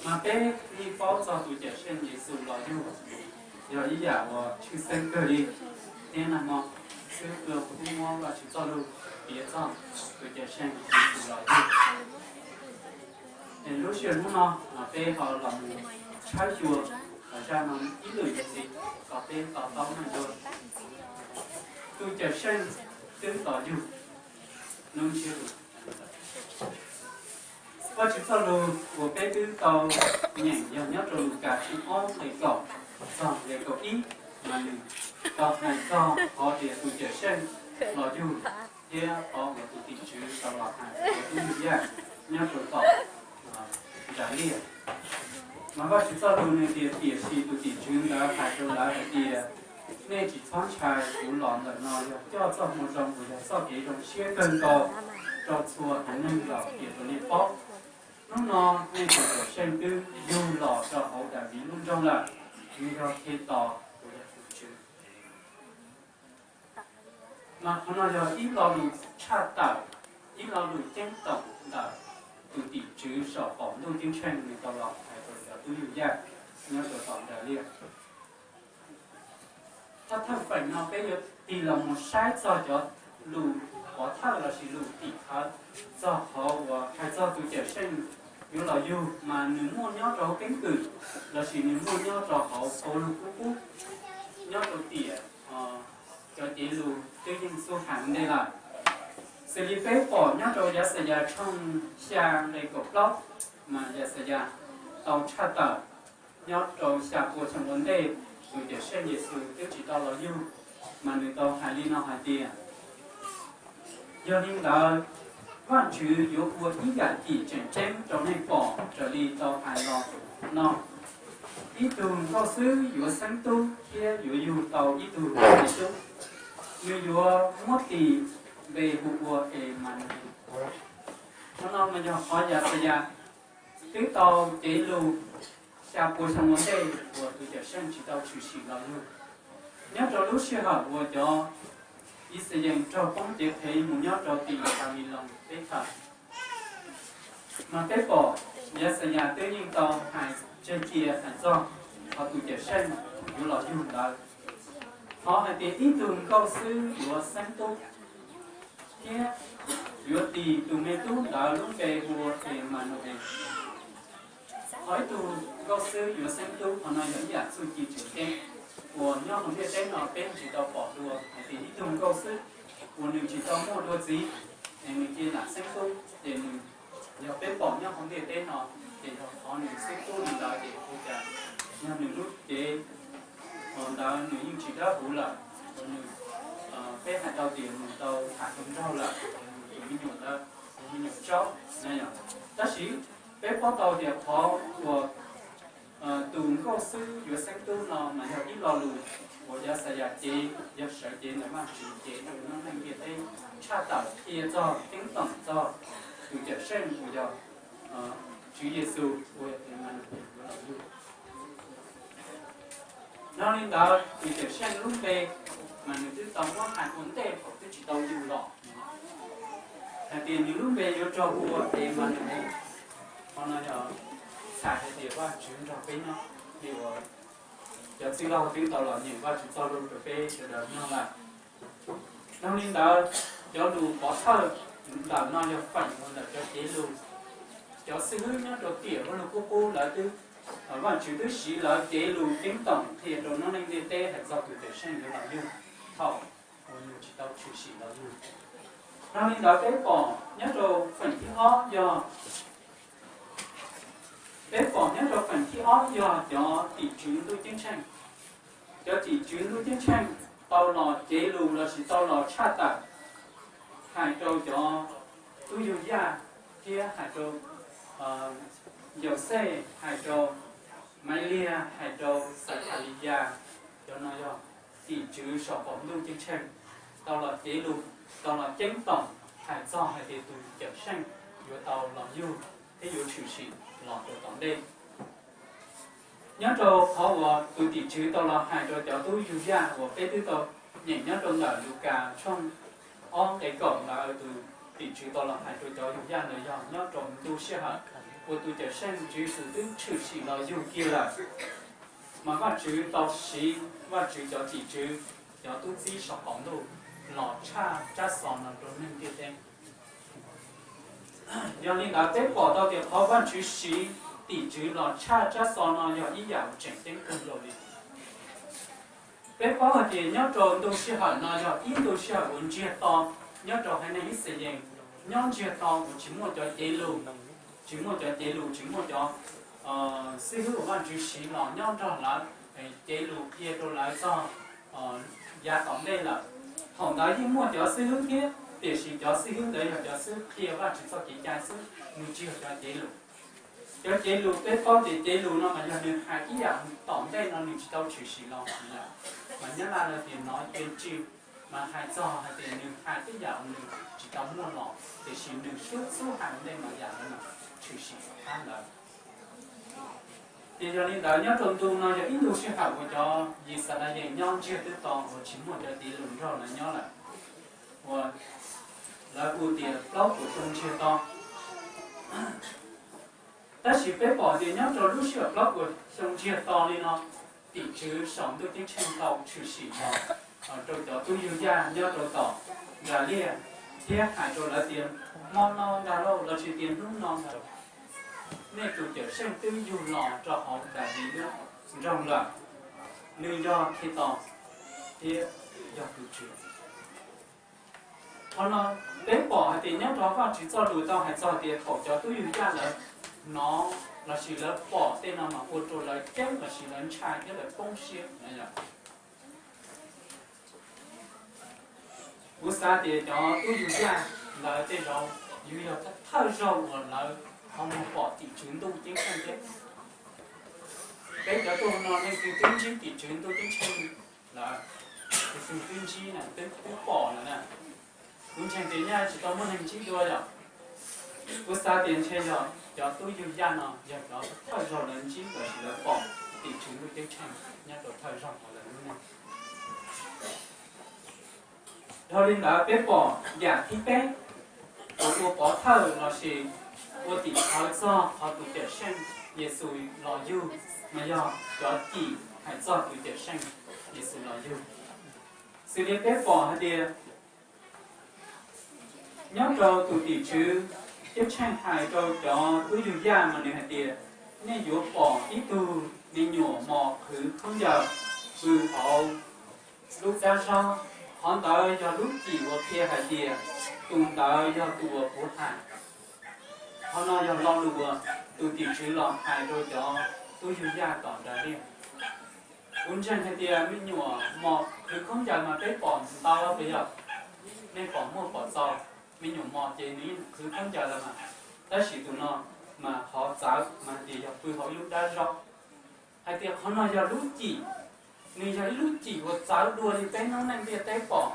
Mas peb yeej paub txog tus Cawmseej Yexus los yug yog ib yam uas tshwj xeeb kawg li, thiab nag hmo xwb kuj muab Vajtswv txoj lus piav txog tus Cawmseej Yexus los yug. Es lub sij hawm hnub no peb ho los mus tshawb xyuas zaj no ib lwm ntxiv kom peb to taub meej dua. Tus Cawmseej twb los yug. Vajtswv txoj lus uas peb twb tau nyeem yog nyob rau Lukas tshooj ob nqe kaum txog nqe kaum ib, mas nws tau hais txog qhov tias tus Cawmseej los yug thiab qhov uas tus tim tswv tau los hais rau tus yug yaj nyob rau tom nram liaj. Mas Vajtswv txoj lus nws tias, tiam sis tus tim tswv ntawd hais rau lawv hais tias, nej tsis txhob ntshai, kuv los ntawm no yog coj txoj moo zoo uas yog txoj kev zoo siab kawg nkaus rau txhua haiv neeg los tias rau nej paub. Hnub no nej tus Cawmseej twb yug los rau hauv Daviv lub nroog lawm, nws yog Khetos uas yog tus Tswv. Mas qhov no yog ib lo lus tshaj tawm, ib lo lus ceeb toom ntawm tus tim tswv saum qaum ntuj ceeb tsheej nws tau los hais rau cov tub yug yaj nyob rau tom nram liaj. Thawj thawj feem no peb yuav tig los mus saib txog cov lus pov thawj lossis lus tim khawv txog qhov uas hais txog tus Cawmseej yuav los yug, mas nws muaj nyob rau hauv keeb kwm lossis nws muaj nyob rau hauv hauv lug kub kub nyob rau tiam cov cev lus twb yeej xub hais ua ntej lawm. Xws li peb pom nyob rau Yaxayas tshooj xya nqe kaum plaub, mas Yaxayas tau tshaj tawm nyob rau xya pua xyoo ua ntej tus Cawmseej Yexus twb tsis tau los yug, mas nws tau hais li no hais tias, yog li ntawd, Vajtswv yuav ua ib yam cim tseem ceeb rau nej pom raws li tau hais los no: ib tug nkauj xwb yuav xeeb tub thiab yuav yug tau ib tug me tub. Nws yuav muab tis npe hu ua Emanues. Qhov no mas yog qhov Yaxayas twb tau cev lus xya pua xyoo ua ntej uas tus Cawmseej tsis tau tshwm sim los yug. Nyob rau lub sij hawm uas cov Ixayees raug poob cev qhev mus nyob rau tim Npabiloos teb chaws, mas peb pom Yaxayas twb yeej tau hais tseg cia hais txog qhov tus Cawmseej yuav los yug ntawd. Qhov hais tias ib tug nkauj xwb yuav xeeb tub, thiab yuav tis tus me tub ntawd lub npe hu ua Emanues. Qhov ib tug nkauj xwb yuav xeeb tub, qhov no yog ib yam txuj ci tseem ceeb uas nyob hauv ntiaj teb no peb tsis tau pom dua hais tias ib tug nkauj xwb uas nws tsis tau muaj dua txiv es nws cia li xeeb tub. Ces nws, yog peb pom nyob hauv ntiaj teb no, ces yog qhov nws xeeb tub li ntawd ces ua cas yog nws lub cev ntawd nws yeej tsis dawb huv lawm, nws, peb hais tau tias nws tau tham tau nraug lawm, tus me nyuam ntawd, tus me nyuam tsaub na yom. Tab sis peb paub tau tias qhov uas tus nkauj xwb yuav xeeb tub no mas yog ib lo lus uas Yaxayas cev, yog sawv cev ntawm Vajtswv cev rau noob neej ntiaj teb tshaj tawm qhia txog ceeb toom txog tus Cawmseej uas yog Tswv Yexus uas yog tus Emanues yuav los yug. Yog li ntawd tus Cawmseej lub npe mas nws twb tau muab hais ua ntej thaum twb tsis tau yug los hais tias nws lub npe yuav raug hu ua Emanues. Qhov no yog txhais hais tias Vajtswv nrog peb nyob, li uas cov txwj laug twb tau los nyeem Vajtswv txoj lus rau peb sawv daws mloog lawm. Yog li ntawd, cov lus pov thawj ntawm no yog feem ntawm cov cev lus, cov xib hwb nyob rau tiam vaj lug kub qub lawv twb, Vajtswv twb siv lawv cev lus ceeb toom qhia rau noob neej ntiaj teb hais txog tus Cawmseej yuav los yug thaum uas nws tsis tau tshwm sim los yug. Yog li ntawd peb pom nyob rau feem thib ob yog, peb pom nyob rau feem thib ob yog cov tim tswv ntuj ceeb tsheej. Cov tim tswv ntuj ceeb tsheej tau los cev lus lossis tau los tshaj tawm hais rau cov tub yug yaj thiab hais rau Yauxej, hais rau Maivliag, hais rau Xakhaliyas. Cov no yog tim tswv saum qaum ntuj ceeb tsheej tau los cev lus, tau los ceeb toom hais txog hais tias tus Cawmseej yuav tau los yug thiab yuav tshwm sim los rau tom ntej. Nyob rau qhov uas tus tim tswv tau los hais rau cov tub yug yaj uas peb twb tau nyeem nyob rau ntawm Lukas tshooj ob nqe kaum ntawd, tus tim tswv tau los hais rau cov yug yaj ntawd yog nyob rau ntu sij hawm uas tus Cawmseej Tswv Yexus twb tshwm sim los yug kiag lawm, mas Vajtswv tau siv Vajtswv cov tim tswv, cov tub txib saum qaum ntuj los tshaj tsab xov no rau neeg ntiaj teb. Yog li ntawd peb pom tau tias qhov Vajtswv siv tim tswv los tshaj tsab xov no yog ib yam uas tseem ceeb kawg nkaus li. Peb paub hais tias nyob rau ntu sij hawm no yog ib ntu sij hawm uas ntsiag to nyob rau haiv neeg Yixalayees, nyob ntsiag to uas tsis muaj cov cev lus, tsis muaj cov cev lus, tsis muaj cov xib hwb uas Vajtswv siv los nyob nrog lawv, cev lus qhia rau lawv txog yav tom ntej lawm. Thaum ntawd yeej muaj cov xib hwb thiab, tiam sis cov xib hwb ntawd yog cov xib hwb qhia Vajtswv txoj kev cai xwb, nws tsis yog cov cev lus. Cov cev lus peb paub tias cev lus no mas yog nws hais ib yam tom ntej no nws tsis tau tshwm sim los lawm, mas Nyab Laj lawv tias nói tiên tri, mas hais txog hais tias nws hais tej yam uas nws tsis tau muaj los tiam sis nws xub xub hais ua ntej mas yam ntawd mas tshwm sim rov qab ntawd. Ces yog li ntawd nyob rau ntu no yog ib ntu sij hawm uas cov Yixalayees nyob ntsiag twb to uas tsis muaj cov cev lus nrog lawv nyob lawm, uas lawv hu tias plaub puas xyoo ntsiag to. Tab sis peb pom tias nyob rau lub sij hawm plaub puas xyoo ntsiag to li no, tim tswv saum ntuj ceeb tsheej tau tshwm sim los rau cov tub yug yaj nyob rau tom nras liaj thiab hais rau lawv tias, hmo no ntag lauj, los sis tias hnub no ntag, nej tus Cawmseej twb yug los rau hauv Daviv lub nroog lawm. Nws yog Khetos thiab yog tus Tswv. Qhov no peb pom hais tias nyob rau Vajtswv txoj lus tau hais txog tias thaum cov tub yug yaj lawv hnov los sis lawv pom tej no mas ua rau lawv ceeb los sis lawv ntshai thiab lawv poob siab. Kuv xav tias cov tub yug yaj ntawd tej zaum yuav yog thawj zaug uas lawv ho mus pom tim tswv ntuj ceeb tsheej thiab. Peb cov tuaj no leej twg twb ntsib tim tswv ntuj ceeb tsheej lawm, leej twg twb ntsib na, twb pom lawm na. Kuv ntseeg tias nyaj tsis tau muaj neeg ntsib dua yom. Kuv xav tias ntshe yog cov tub yug yaj no yog cov thawj zaug lawv ntsib los sis lawv pom tim tswv ntuj ceeb tsheej nyob rau thawj zaug hauv lawv lub neej. Dhau li ntawd peb pom yam thib peb uas ua pov thawj los sis ua tim khawv txog qhov tus Cawmseej Yexus los yug, mas yog cov cim hais txog tus Cawmseej Yexus los yug. Xws li peb pom hais tias nyob rau tus tim tswv ceeb tsheej hais rau cov tub yug yaj mas nws hais tias, nej yuav pom ib tug me nyuam mos qhwv khaub ncaws pw hauv lub dab zaub. Qhov ntawd yog lub cim uas qhia hais tias tus ntawd yog tus uas kuv hais. Qhov no yog lo lus uas tus tim tswv los hais rau cov tub yug yaj tom nras liaj. Kuv ntseeg hais tias me nyuam mos qhwv khaub ncaws mas peb pom ntau puas yog? Nej pom muaj pom txaus, me nyuam mos ces nws yeej qhwv khaub ncaws los mas. Tab sis tus no mas qhov txawv mas hais tias yog pw hauv ib lub dab zaub. Hais tias qhov no yog lub cim, nws yog ib lub cim uas txawv dua li peb noob neej ntiaj teb pom.